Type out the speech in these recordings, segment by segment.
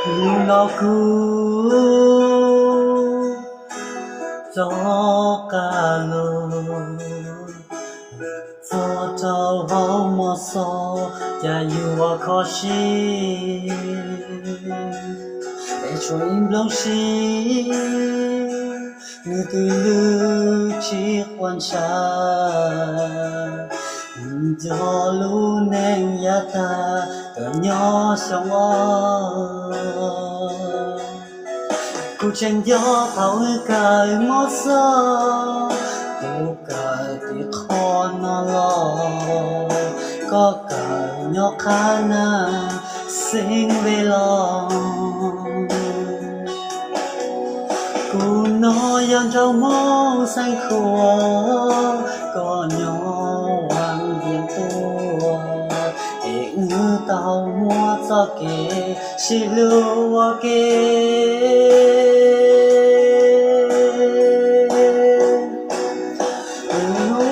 Hnub no kuv rov qab los txog rau hauv mos xos, cas yuav kho siab. Es tshuav ib nplooj siab, nws twb lwj tsis quav ntshav, nrog lub neej yav tag tuaj nyob xyoo ob. Kuv tseem nco thaum wb kawm mos xos, kuv kawm tim qhov no los, koj kawm nyob qab nag xeev ve los. Kuv no yog nraug Hmoob xeev Khuam, koj nyob Vaj Vias Tuam, es wb tau muaj txoj kev sib hlub ua ke.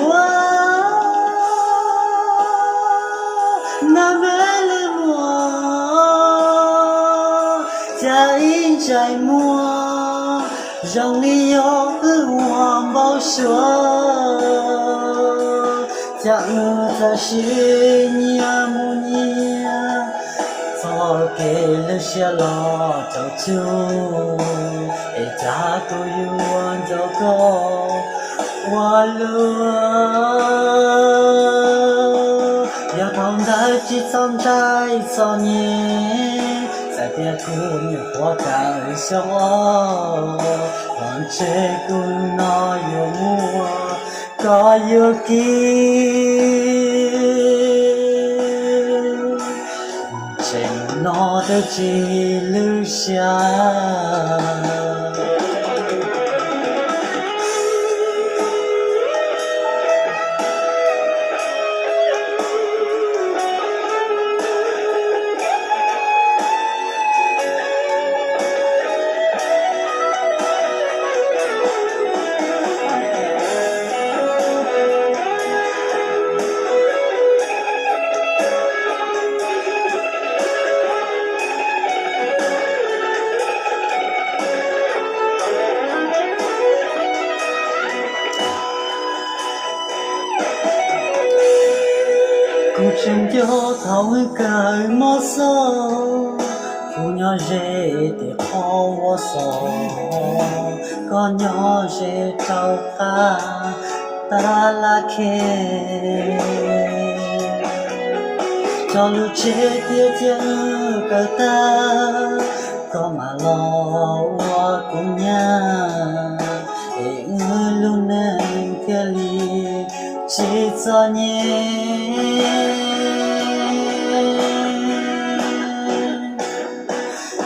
Ua nab me li muag, cas ib ntsais muag zoo li yog wb ua npau suav, cas wb txawm sib nyiam mus nyiam, txoj kev lwj siab los tsaus tsug, es cas kuv yuav nco koj ua luaj. Yog thaum ntawd tsis txhob ntshai txom nyem, txawm tias kuv nyuam qhuav kawm xyoo ob, los ntshe kuv no yuav muaj koj yuav kiag. Tseem no twb tsis lwj siab. Kuv tseem nco thaum wb kawm mos xos, kuv nyob ze tim qhov ua xos, koj nyob ze rau qab tab laj khe. Tso lub tsheb tiaj cia wb kawm tag, koj mam los ua kuv nyab, es wb lub neej thiaj li tsis txom nyem.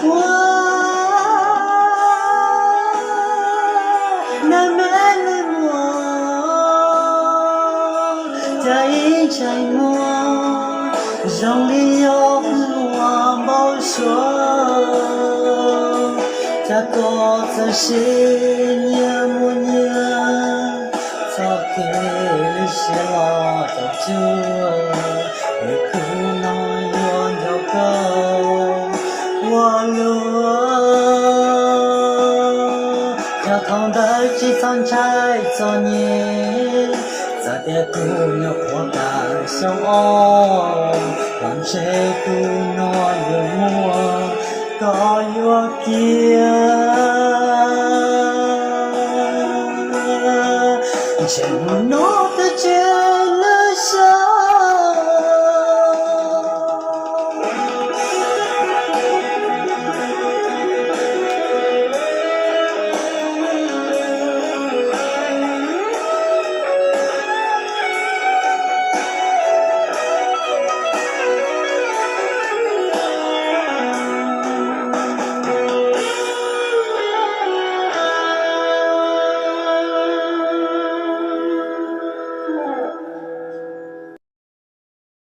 Ua nab me li muag, cas ib ntsais muag zoo li yog wb ua npau suav, cas koj txawm sib nyiam mus nyiam, txoj kev lwj siab los tsaus tsug, es kuv no yuav nco koj ua luaj. Yog thaum ntawd tsis txhob ntshai txom nyem, txawm tias kuv nyuam qhuav kawm xyoo ob, los ntshe kuv no yuav muaj koj yuav kiag.